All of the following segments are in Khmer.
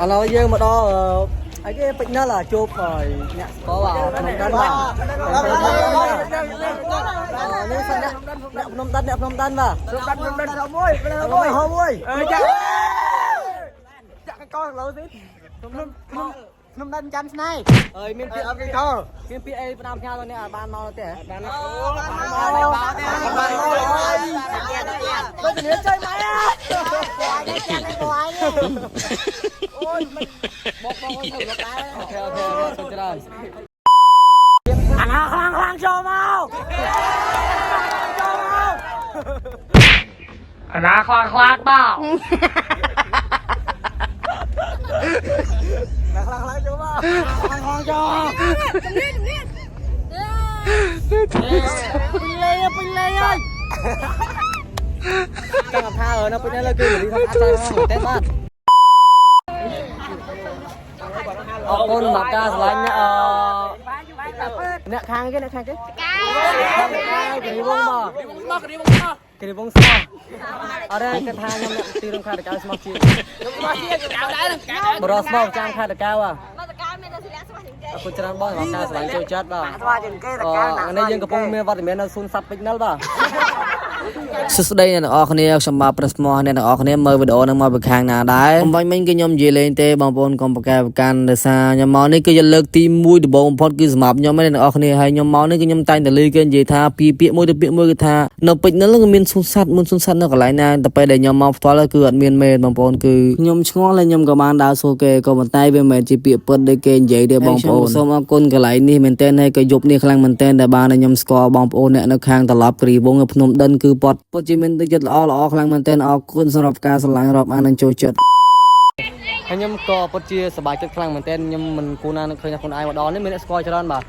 ឥឡូវយើងមកដល់អីគេពេជ្រនិលជួបអ្នកស្គាល់បាទភ្នំដិនបាទនេះសិនអ្នកអ្នកភ្នំដិនអ្នកភ្នំដិនបាទ ខ្ញុំដាច់ខ្ញុំដាច់មួយ មួយហូមួយ អឺចាក់ចាក់កកឡូទីខ្ញុំខ្ញុំខ្ញុំដាច់ចាំស្នេហ៍ អើយមានពាក្យ អត់គេខល មានពាក្យអីផ្ដាំផ្ញើដល់អ្នកបានមកទេ បានបានមកបានមក បើធានាចុយម៉ែ អូយបងបងធ្វើលុកដែរ OK OK សូមច្រើនអាណាខ្លាំងខ្លាំងចូលមកចូលមក អាណាខ្លាចខ្លាចបោ ខ្លាំងខ្លាំងចូលមក ខ្លាំងខ្លាំងចូល ជំរាបជំរាប ពេញលេពេញលេហើយចង់ថានៅពេញនេះគឺរីថាអាចមែនទេបាទអរគុណសម្រាប់ការឆ្លាញ់អឺអ្នកខាងគេអ្នកខាងគេកែគិរីវងបាទគិរីវងស្មោះគិរីវងស្មោះអរេគេថាខ្ញុំអ្នកទីរំខាតកៅស្មោះជា ខ្ញុំមកជាកៅដែរកៅដែ បរោះស្មោះចាំខាតកៅអ មកតកាមានតែសិលាស្វាជាងគេ អរគុណច្រើនបងសម្រាប់ការឆ្លាញ់ចូលចិត្តបាទ ស្វាជាងគេត អ កា ឺនេះយើងកំពុងមានវត្តមាននៅសួនសត្វពេជ្រនិលបាទ សួស្តីអ្នកទាំងអស់គ្នាខ្ញុំបាទប្រស្មោះអ្នកទាំងអស់គ្នាមើលវីដេអូនឹងមកពីខាងណាដែរអំបញ្ញមិញគឺខ្ញុំនិយាយលេងទេបងប្អូនកុំប្រកែប្រកាន់ដោយសារខ្ញុំមកនេះគឺជាលើកទី1ដំបូងបំផុតគឺសម្រាប់ខ្ញុំឯងអ្នកទាំងអស់គ្នាហើយខ្ញុំមកនេះគឺខ្ញុំតែងតែឮគេនិយាយថាពីពាក្យមួយទៅពាក្យមួយគឺថានៅពេជ្រនិលគឺមានសួនសត្វមានសួនសត្វនៅកន្លែងណាតែពេលដែលខ្ញុំមកផ្ទាល់គឺអត់មានមែនបងប្អូនគឺខ្ញុំឆ្ងល់ហើយខ្ញុំក៏បានដើរសួរគេក៏ប៉ុន្តែវាមិនមែនជាពាក្យពិតដូចគេនិយាយទេបងប្អូនសូមអរគុណកន្លែងនេះមែនទែនហើយក៏យប់នេះខ្លាំងមែនទែនដែលបានឲ្យខ្ញុំស្គាល់បងប្អូនអ្នកនៅខាងត្រឡប់គ្រីវងនៅភ្នំដិនគឺប៉ុតពិតជាមានទឹកចិត្តល្អល្អខ្លាំងមែនទែនអរគុណសម្រាប់ការស្រឡាញ់រាប់អាននិងចូលចិត្ត ហើយខ្ញុំក៏ពិតជាសប្បាយចិត្តខ្លាំងមែនទែនខ្ញុំមិនគួរណានឹងឃើញថាខ្លួនឯងមកដល់នេះមានអ្នកស្គាល់ច្រើនបាទ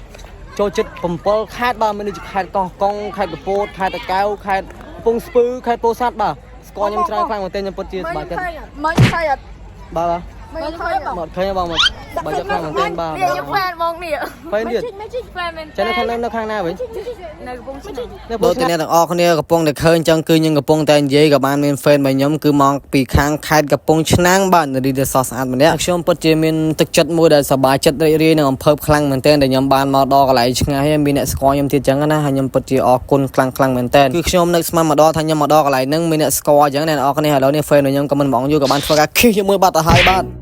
ចូលចិត្ត7ខេត្តបាទមានដូចជាខេត្តកោះកុងខេត្តកពតខេត្តតាកែវខេត្តកំពង់ស្ពឺខេត្តពោធិ៍សាត់បាទស្គាល់ខ្ញុំច្រើនខ្លាំងមែនទែនខ្ញុំពិតជាសប្បាយចិត្ត មិនឃើញអត់ បាទបាទ មិនឃើញបង មកឃើញបងមកសប្បាយចិត្តខ្លាំងមែនទែនបាទ នេះខ្ញុំ fan បងនេះ ពេលទៀត មិនជី fan មែន ចឹងនៅខាងនៅខាងណាវិញ នៅកំពង់ឆ្នាំង នៅ ដូចតែអ្នកទាំងអស់គ្នាកំពុងតែឃើញចឹងគឺខ្ញុំកំពុងតែនិយាយក៏បានមាន fan របស់ខ្ញុំគឺមកពីខាងខេត្តកំពង់ឆ្នាំងបាទនារីដ៏ស្រស់ស្អាតម្នាក់ខ្ញុំពិតជាមានទឹកចិត្តមួយដែលសប្បាយចិត្តរីករាយនិងអំភើបខ្លាំងមែនទែនដែលខ្ញុំបានមកដល់កន្លែងឆ្ងាយហើយមានអ្នកស្គាល់ខ្ញុំទៀតចឹងណាហើយខ្ញុំពិតជាអរគុណខ្លាំងខ្លាំងមែនទែនគឺខ្ញុំនឹកស្មានមកដល់ថាខ្ញុំមកដល់កន្លែងហ្នឹងមានអ្នកស្គាល់ចឹងអ្នកទាំងអស់គ្នាឥឡូវនេះ fan របស់ខ្ញុំក៏មិនបងយូរក៏បានធ្វើការ kiss ជាមួយបាត់ទៅហើយបាទ។